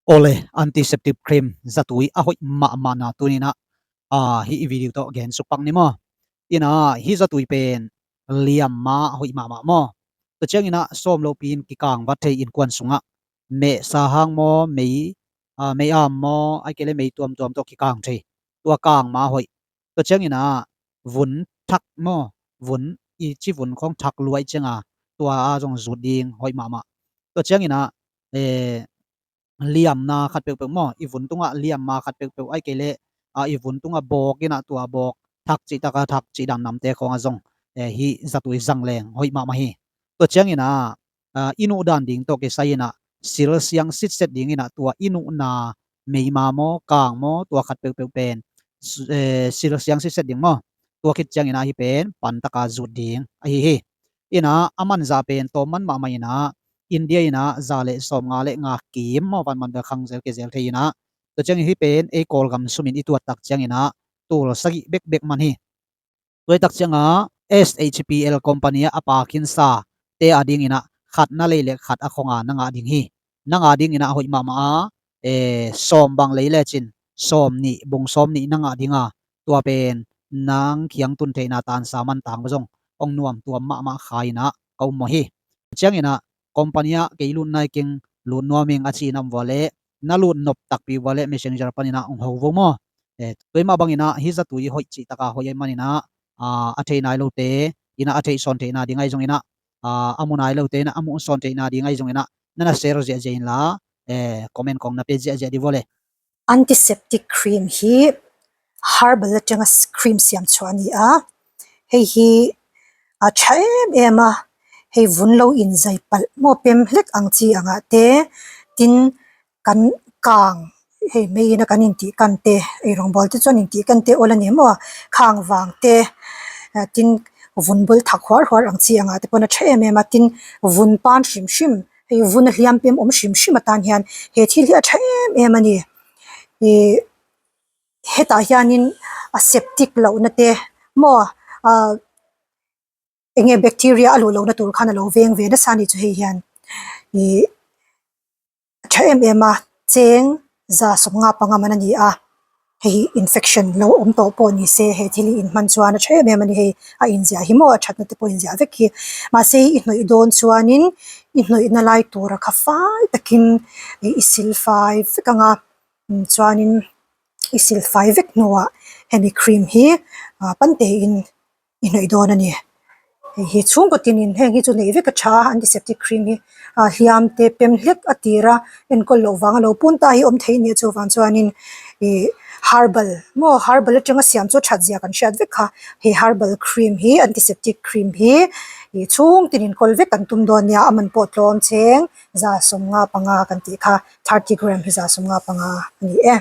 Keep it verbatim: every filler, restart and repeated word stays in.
Ole, antiseptic cream zatui a hoih mahmahna tuninah, ah, hih i video tawh gen sukpak ni maw? Inah hih zatui pen liamma a hoih mahmah maw? Tua cianginah sawm lopi in kikang vat thei innkuan sungah mehsa hang maw, mei, ah, mei am maw, ai kei le mei tuamtuam tawh kikang thei. Tua kangma a hoih. Tua cianginah vun thak maw, vun i ci vun khawng thak luai cianga tua a zong zut ding hoih mahmah. Tua cianginah, eh, liamna khat peuhpeuh maw, i vun tungah liamma khat peuhpeuh ai kei le, ah, i vun tungah bawk inah tua bawk thak cihtaka thak cih dan namte khawngah zong, eh, hih zatui zang leng hoih mahmah hi. Tua cianginah, ah, i nuh dan ding tawh kisai inah silsiang sitset dinginah tua i nuhna meima maw, kang maw, tua khat peuhpeuh pen, eh, silsiang sitset ding maw? Tua khit cianginah hih pen pantaka zut ding ahi hi. Inah a manza pen tawm man mahmah inah India inah za le sawmnga le nga kim maw, van man bel khang zel kezel thei inah. Tua ciangin hih pen ei Kawlgam sumin i tuat tak cianginah tul sagih bekbek man hi. Tua i tak ciangah S H P L company ah a pakinsa te a dinginah khat na lei le khat a khonga na ngah ding hi. Na ngah dinginah a hoih mahmah a, eh, sawm bang lei lecin sawm nih, bung sawm nih na ngah dinga, tua pen nang khiang tun theihna tansa mantang zong hong nuam tuam mahmah kha inah ka um maw hi. Cianginah company ah kei lut nai keng, lut nuam ing a ci nam vua le, na lut nop takpi vua le messenger paninah hong ho vo maw? Eh, tua i mah banginah hih zatui hoih cihtaka hoih ai maninah, ah, a thei nai lote inah a theih sawn theihna ding ahi zonginah, ah, a mu nai lote inah a mu sawn theihna ding ahi zonginah na na share ziahziah inla, eh, comment kong na pe ziahziah di vua le. Antiseptic cream hi herbal a tengah cream siam chua a ni a, hei hi a ṭha em em a, hei vun lo in zai palh maw, pem hlek ang ci a ngahte, tin kan kang, hei mei ina kan intih kante, ei rongbawlte chuan intih kante awl a ni maw, khang vangte, ah, tin vun bul thak huar huar ang ci a ngahte pawn a ṭha em em a, tin vun pan hrim hrim, hei vun a hliam pem awm hrim hrim atan hian he thil hi a ṭha em em a ni. I, hetah hianin a septic lohna te maw, a, enge bacteria a luh lohna tur khan a lo veng ve nasa a ni chu hei hian. I, a ṭha em em a, cheng za sawmnga panga man a ni a, hei hi infection lo awm tawh pawh ni se, he thil hi in hman chuan a ṭha em em a ni. Hei a inziah hi maw, a ṭhatna te pawh inziah vek hi. Mahse, hei i hnawih dawn chuanin i hnawihna lai tura kha fai takin i, i sil fai vek ang a, um, chuanin i sil fai vek hnuah hemi cream hi, ah, pan tein i hnawih dawn a ni. Hei hi chhungkaw tinin heng hi chu nei vek a ṭha a, antiseptic cream hi, ah, hliam te pem hlek a tir a, enkawl loh vanga lo pun ta hi awm thei nia, chuvang chuanin i herbal maw, herbal aṭanga siam chu a ṭhat zia kan hriat vek kha. Hei herbal cream hi, antiseptic cream hi, i chhung tinin kawl vek kan tum dawn nia, a man pawh tlawm cheng za sawmnga panga kan tih kha, thirty gram hi za sawmnga panga a ni e.